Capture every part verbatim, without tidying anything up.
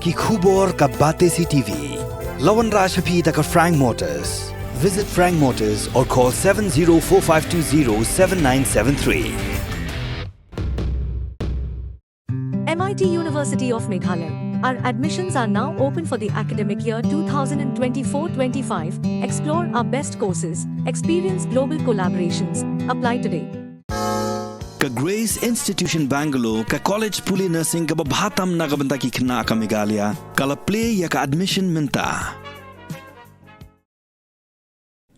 Ki khubor ka Batesi T V. La wanrah sha phi da ka Frank Motors. Visit Frank Motors or call seven zero four five two zero seven nine seven three. M I T University of Meghalaya. Our admissions are now open for the academic year two thousand twenty-four twenty-five. Explore our best courses, experience global collaborations. Apply today. Ka Grace Institution Bangalore, ka college pule nursing kaba bha tam na ka bynta ki khynnah ka Meghalaya, ka la plie ïa ka admission mynta.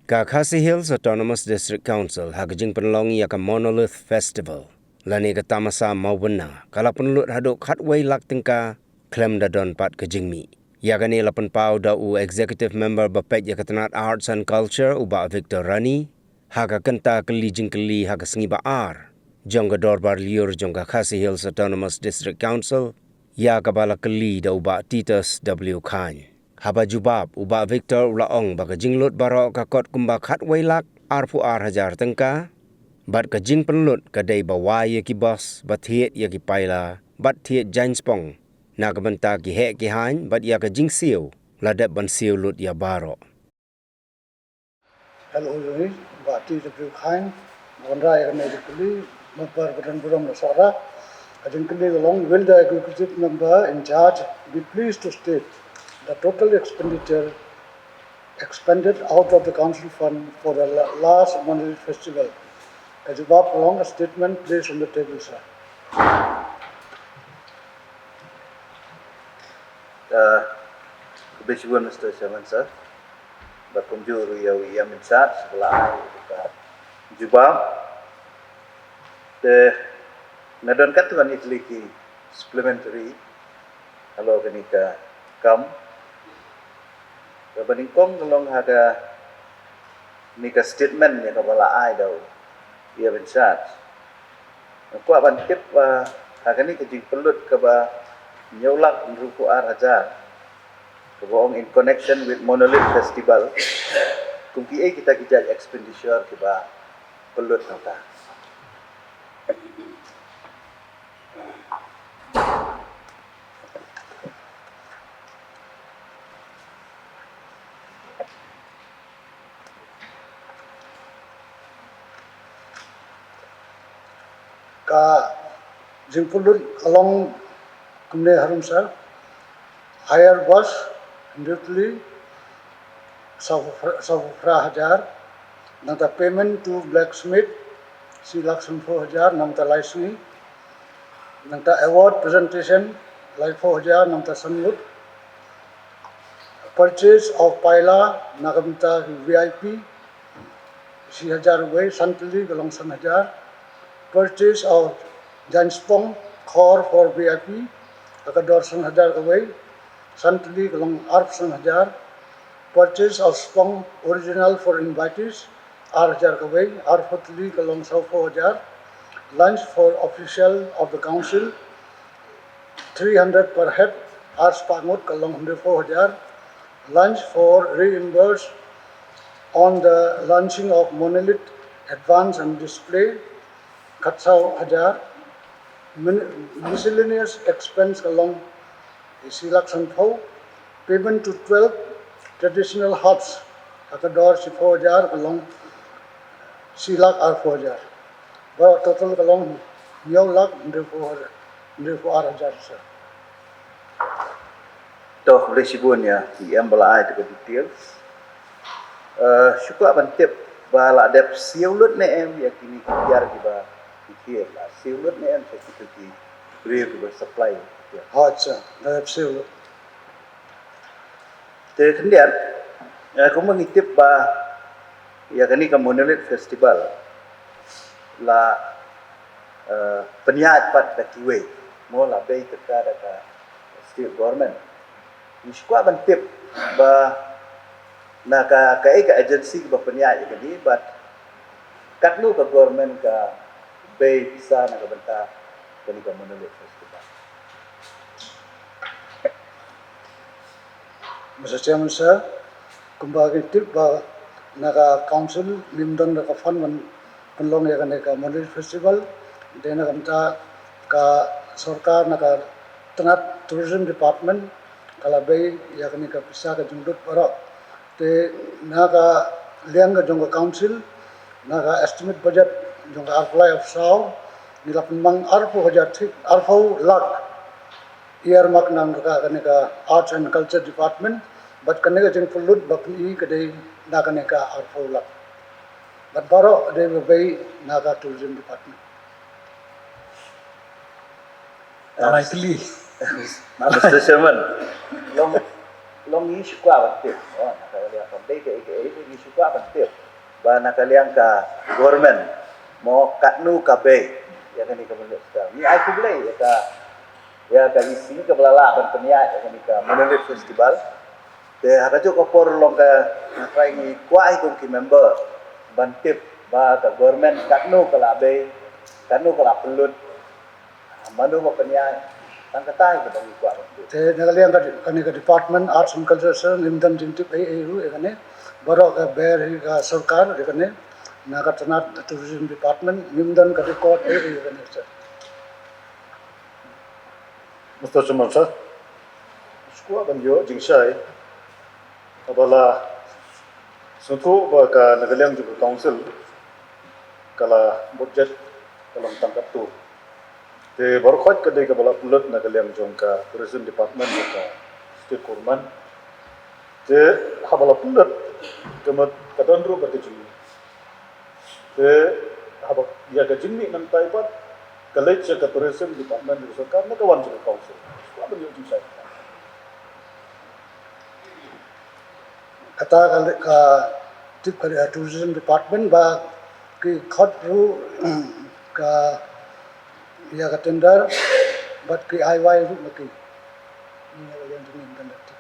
Ka Khasi Hills Autonomous District Council ha ka jingpynlong ïa ka Monolith Festival lane ka Tamasa Mawbynna ka la pynlut haduh khatwei lak tyngka khlem da don pat ka jingmih. Ïa kane la pynpaw da u Executive Member ba peit ïa ka tnat Arts and Culture, u Bah Victor Rani, ha ka kynta kylli jingkylli ha ka sngi ba ar jong ka Dorbar Lyiur jong ka Khasi Hills Autonomous District Council, ïa kaba la kylli da u Bah Titus W Chyne. Haba jubab, u Bah Victor u la ong ba ka jinglut baroh ka kot kumba khatwei lak arphew ar hajar tyngka, bad ka jingpynlut ka dei ba wai ïa ki bus, ba thied ïa ki paila, bad thied jaiñspong na ka bynta ki heh ki haiñ, bad ïa ka jingsiew la dep ban siew lut ïa baroh. Hello, Bah Titus W Chyne, nga wanrah ïa kane ka jingkylli, mynba ba don burom na Sohra. Ka jingkylli ka long, will the executive member in charge be pleased to state the total expenditure expended out of the council fund for the la-, last Monolith Festival? Ka jubab ka long, a statement placed on the table, sir. Uh, khublei shibun, Mister Chairman, sir. Bad kumjuh ruh ïa u E M in charge ba la ai ka jubab. Te nga don katto katne tylli ki supplementary halor kane ka kam. Kaba nyngkong ka long ha kane ka statement ïa kaba la ai da u E M in charge. Nga kwah ban tip ba ha kane ka jingpynlut kaba hynñiew lak hynriewphew ar hajar, kaba ong in connection with Monolith Festival, kum kiei kita ki jait expenditure kiba pynlut hangta? Ka jingpynlut ka long kumne harum, sir. Hire bus, hynriew tylli, sawphew phra, sawphew phra hajar. Nangta payment to blacksmith, shi lak sanphew hajar, nangta lai sngi. Nangta award presentation, laiphew hajar, nangta san ngut. Purchase of paila na ka bynta V I P, shi hajar kawei, san tylli ka long san hajar. Purchase of jaiñspong khor for V I P, ha ka dor san hajar kawei, san tylli ka long arphew san hajar. Purchase of spong original for invitees, ar hajar kawei, arphew tylli ka long sawphew hajar. Lunch for official of the council, three hundred per head, ar spah ngut ka long hynriewphew hajar. Lunch for reimburse on the launching of monolith advance and display, khatsaw hajar. Min-, miscellaneous expense ka long shi lak sanphew. Payment to twelve traditional huts, ha ka dor shiphew hajar, ka long shi lak arphew hajar. Ba total ka long hynñiew lak hynriewphew hajar, hynriewphew ar hajar, sir. To, khublei shibun ïa i E M ba la ai ïa ka details. Eh, shu kwah ban tip ba la dep siew lut ne em ïa kine ki tiar kiba ki tiar, la siew lut ne em sha kito ki briew kiba supply ïa ki tiar? Hooid, sir, la dep siew lut. Te khyndiat, eh, kumba ngi tip ba ïa kane ka Monolith Festival la, eh, pynïaid pat da kiwei, mo, la bei tyngka da ka state government. Ngi shu kwah ban tip ba na ka, kaei ka agency kaba pynïaid ïa kane, bad katno ka government ka bei pisa na ka bynta kane ka Monolith Festival? Mister Chairman, sir, kumba ngi tip ba na ka council ngim don da ka fund ban pynlong ïa kane ka Monolith Festival, te na ka bynta ka sorkar, na ka tnat Tourism Department, ka la bei ïa kane ka pisa ka jinglut baroh. Te na ka liang ka jong ka council, na ka estimate budget jong ka arphew lai arphew saw, ngi la pynmang arphew hajar thik, arphew lak earmark na ka kane ka Arts and Culture Department, bad kane ka jingpynlut ba pyni ka dei na kane ka arphew lak. Bad baroh ka dei ba bei na ka Tourism Department. Nalai tylli. Mister Chairman, long, long ngi shu kwah ban tip. Oh, na ka liang kam dei ka, ka, ka, ngi shu kwah ban tip ba na ka liang ka government mo katno ka bei ïa kane ka Monolith Festival. Ngi ai khublei ïa ka, ïa ka E C kaba la lah ban pynïaid ïa kane ka Monolith Festival. Te ha kajuh ka por long ka, nga trai ngi kwah hi kum ki member ban tip ba ka government katno ka la bei, katno ka la pynlut, mano ba pynïaid, tang katai kaba ngi kwah ban tip. Te na ka liang ka, kane ka Department Arts and Culture, sir, ngim don jingtip ei ei ruh ïa kane. Baroh ka ber hi ka sorkar ïa kane. Na ka tnat Tourism Department ngim don ka record ei ei ïa kane, sir. Mister Chairman, sir, shuwa ban ïoh jingshai, haba la sngewthuh ba ka na ka liang jong ka council ka la budget ka long tang katto. Te baroh khoit ka dei kaba la pynlut na ka liang jong ka Tourism Department jong ka state government. Te haba la pynlut ka mut ka don ruh bad ka jingmih. Te haba ïa ka jingmih nangtai pat ka leit sha ka Tourism Department jong ka sorkar ne ka wan sha ka council. Shuwa ban ïoh jingshai. Kata ka le-, ka tip ka, eh, Tourism Department ba ki khot ruh ka ïa ka tender bad ki ai wai ruh ma ki. Ïa ka liang jong ngi tender tip.